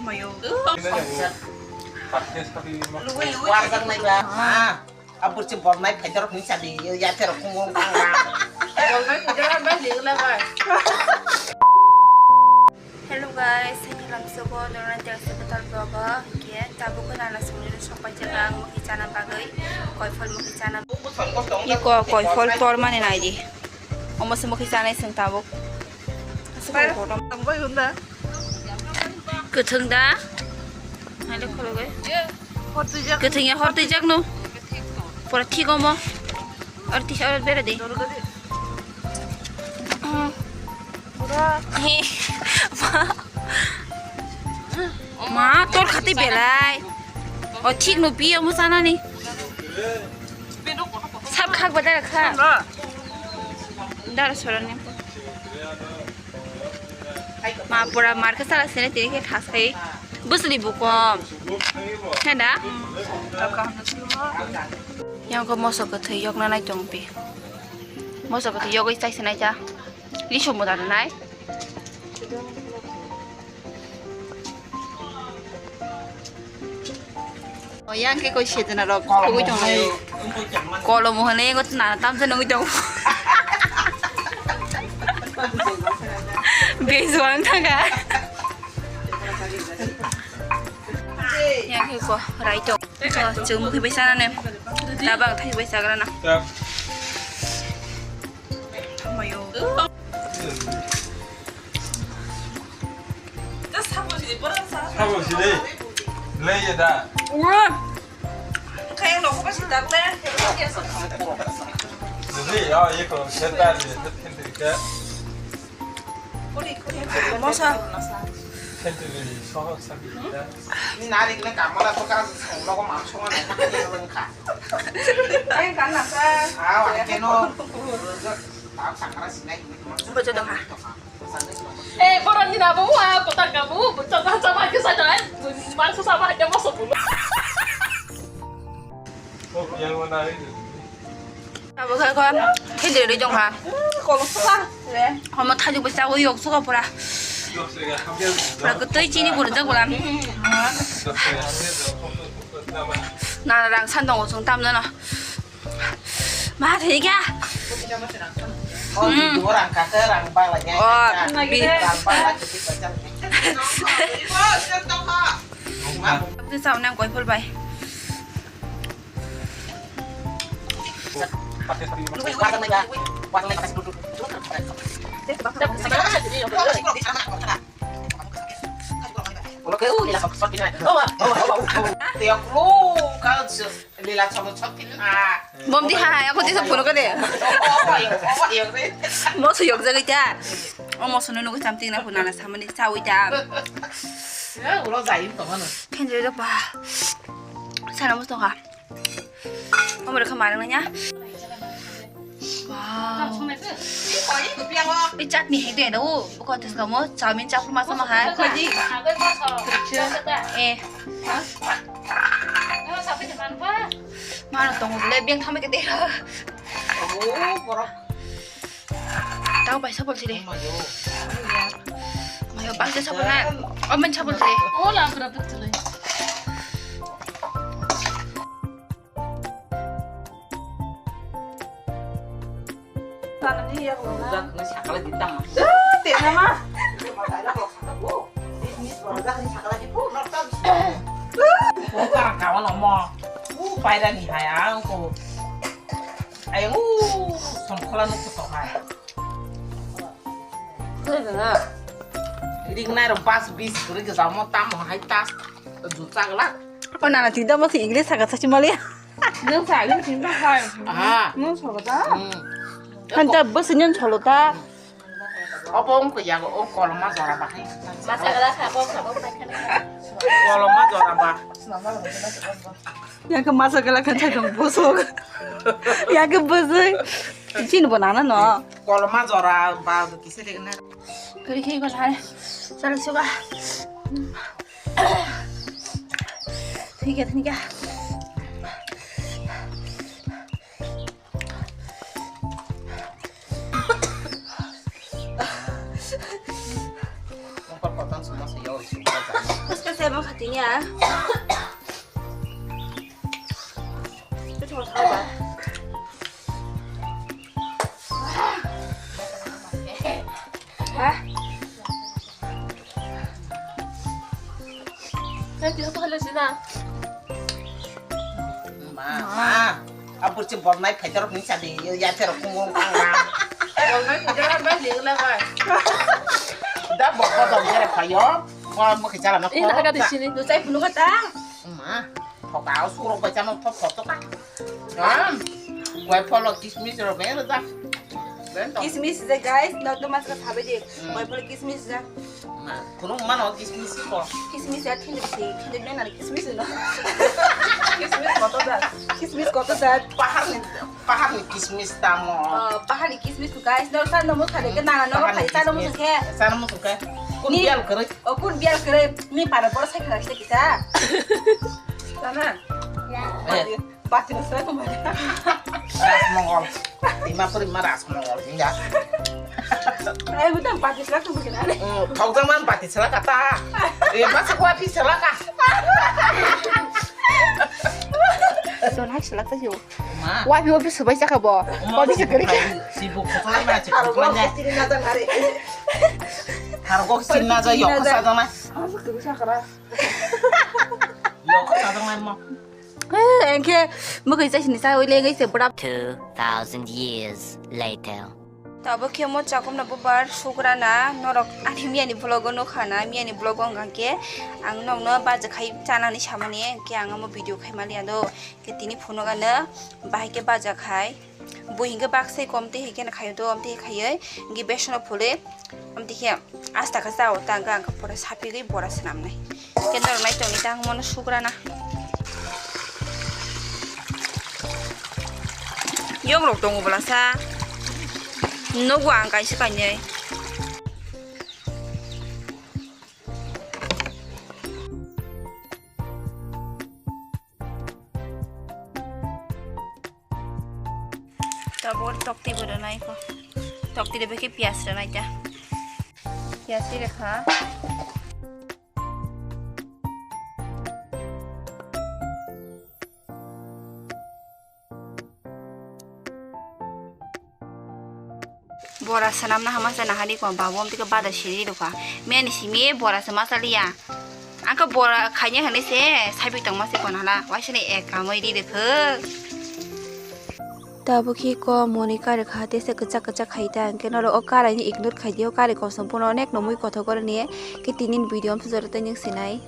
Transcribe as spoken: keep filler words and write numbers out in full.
Mayo. Warjak nai ba. Ah, abur si bol nai phaidor ni sabi ya tero kung kung kang. Bol nai phaidor ba ni la ba. Hello guys, sini lamsogo dorna terse betal vlog ke tabuk nana sumni sokpa jaga mukhi chana bagwi koifol mukhi chana. Iko koifol tor mani nai di. Omo se mukhi chanai sing tabuk. Asuk kotom. Kwthwng da? Nai le kholo gai. Kwthwng ya hor twijak no. Pura thik omo. Ar tisa ar bera de. He. Ma. Ma, tor khati belai. O thik no pi omo chanani. Sab khak ba dara kha. Dara sorani. Ma pura mar khe sala sene tini khe thas khai. Bwsli bukom. He da? Yang ko moso kwthwi yokna nai tong pi. Moso kwthwi yogwi chai se nai cha. Lisu mo da nai. O yang khe koi sejana rok khogwi tong lai. Kolomo hwnwi ngo na tam se nungwi tong. Bejuang thanga. Yang khe ko rai tong. Ko chwng mukhi bai sana ne. Tabang thai bai sagra na. Mayo. Sabo sini, le ye da. Ura. Kaya lo ko pasi tak le. Jadi ya, ye ko seta le, seta le. Mosa. Senta le, soho sabi da. Ni nari ne kamala to ka song lo ko ma song na ka ni lo ka. Ay kan na sa. Ah, wa ke no. Tak sakara sinai. Baca dong ah. Eh, borok ni nabo wa, kota kabu, buta ta ta ba ke sa dai. Mangsa sa ba ke moso bu. Abo kha kon, khede ri jong ha. Homo thajuk bai chawi yok suka pura. Pura kwtwi chini burjak bulan. Na rang san dong sung tam jana. Ma thei kha. Oh, hmm. Rang kha khe rang ba la ya. Oh, bi. Rang ba la khe bi ba jang. Abdi sao nang koi phol bai. Oke, uh, nila sok sok ini. Oh, oh, oh, oh. Tiap lu kau se-, nila sok sok ini. Ah. Bom di ha, aku di sepuluh kade. Oh, oh, oh, oh, oh, oh. Moso yok jaga ita. Oh, moso nunu ko samting na punana samani sawi ta. Ya, ulo zaim to mana. Kenjo da ba. Sana moso ka. Omo rwkha manang nanya. Wow. I chutney hai de do. Buko tes kamo chowmin chaplu masa ma hai. Eh. Mano tongo le beng thame ke de. Oh, borok. Tao bai sabol siri. Mayo bangsa sabol na. Omen sabol siri. Oh, la bra bra tuli. Tanani ya ko na. Sakala di tang. Eh, tena ma. Bukan kawan omo. Uh, paira ni hai ang ko. Ayang, uh, songkhola nuk kutok hai. Ringnai rok bas bis guri gejamo tamo hai tas juta gla. O nana tida mo si English saga sachi mali. Nung sa English tida hai. Aha. Nung soga ta. Hmm. Hanta bus nyen cholo ta. Obo wngkha yago, o koloma jora bahai. Masa gala kha, bo kha, bo kha. Koloma jora ba. Yang ke masa gala kan chai dong bosok. Yang ke bosok. Chin bo nana no. Koloma jora ba kisa de na. Kiri kiri ko thare. Chalo suga. Thik hai, thik hai. Tini ah. Itu cuma sabar. Hah? Kan dia tuh halus sih, nah. Ma, ma. Abur si bolnai phajarok ni sadi, ya terok kung kung kang kang. Bolnai phajarok bai lingla bai. Da bokko dong jere phayo. Ko mo khichara no. Ina ka di sini. Lu sai punu kata. Ma. Thoka o surok bai chano thok thok ka. Ah. Wai pholo kismis rok bai da. Kismis je guys, no to mas ka sabe di. Wai pholo kismis ja. Ma, kunu mano kismis ko. Kismis ya thindri si, thindri nai nai kismis no. Kismis koto da. Kismis koto da. Pahar ni, pahar ni kismis tamo. Oh, pahar ni kismis tu guys, no sa no mo khade ke nana no khai sa no mo ke. Sa no mo ke. Kun bial kere. Oh, kun bial kere. Ni para bor sai khara kita. Sana. Ya. Pati na sa ko mara. Rasmongol. Dimapur ma rasmongol. Inga. Ai bukan pati sa ko mara. Hmm, thok jaman pati sela kata. Eh, masa ko pati sela ka. Don hai sela ta yo. Ma. Wa bi obi subai saka bo. Obi se kari. Si bu ko lai ma si ko lai. Sini na ta hari. Har ko sini na ja yo ko sa jana. Aku ke bisa kara. Yo ko sa jana mo. Eh, engke mukui chai sini sa oile ngai se bura. Two thousand years later. Tabo khe mo chakumna bubar sugrana norok ani miyani vlog o nukha na, miyani vlog o hwnkha khe ang nokno baja khai chanani samani, hwnkhe ang omo video khai maliya do. Khe tini phunukano bahai khe baja khai. Bui hwnkhe baksa kom twi hai kheno khaio do, amtwi khaiwi hwnkhe besono phulwi amtwi khe asta khe chao ta hwnkhe ang khe pura sapigwi bora swnamnai. Khe norok nai tongni ta ang mono sugrana. Yokrok tongo bwlasa. Nogo ang kaisa kainwi. Tabuk tokti bo rwnai kho. Tokti rwbai khe piyaj rwnai ta. Piyaj ri rwkha. Bora swnamna hama se nahani ko babo amtwi khe bada siri rwkha. Miyani simi bora se ma chaliya. Ang khe bora khaina hwnwi se sabik tongma se kon hala. Waisani ek kamwi ri rwkha. Tabuk hi ko moni kari kha tei se kwchak kwchak khai ta hwnkhe norok o karai ni ignore khai di o karai kosom phano onek no mui kothok oroni khe tini ni video amtwi jora tei nwng sinai.